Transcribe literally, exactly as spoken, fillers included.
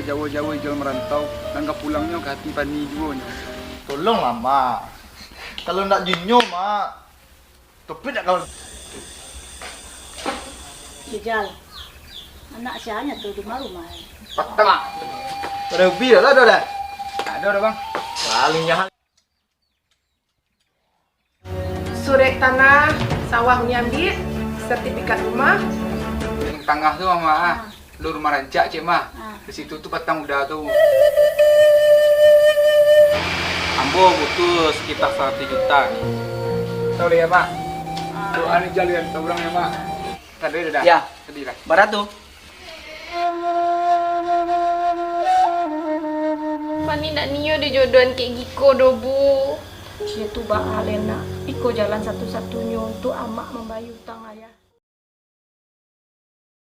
Jauah-jauah Ijal marantau, nan ka pulangnyo ka ati Pani juo nyo. Tolonglah, Mak. Kalau ndak jinyo, Mak. Tapi ndak kalau Ijal, anak sianyo tu di ma rumah? Patang. Ado ubi dah, ado dah? Ado dah, Bang. Paling jahat. Surek tanah sawah uni ambiak, sertifikat rumah. Yang tangah tu, Mama, ah. Lu rumah rancak, Cek, mah. Ah. Di situ tu patang uda tu. Ambo butuh sekitar saratus juta ni. Tahu deh, ya, Mak? Ah. Doa ni jalian, tahu urang, ya, Mak? Tadi dah. Ya. Tadi dah. Bara tu? Pani ndak nio dijodohan kek giko doh, Bu. Iyo tu baa, Lena. Iko jalan satu-satunyo untuak amak mambayia utang ayah.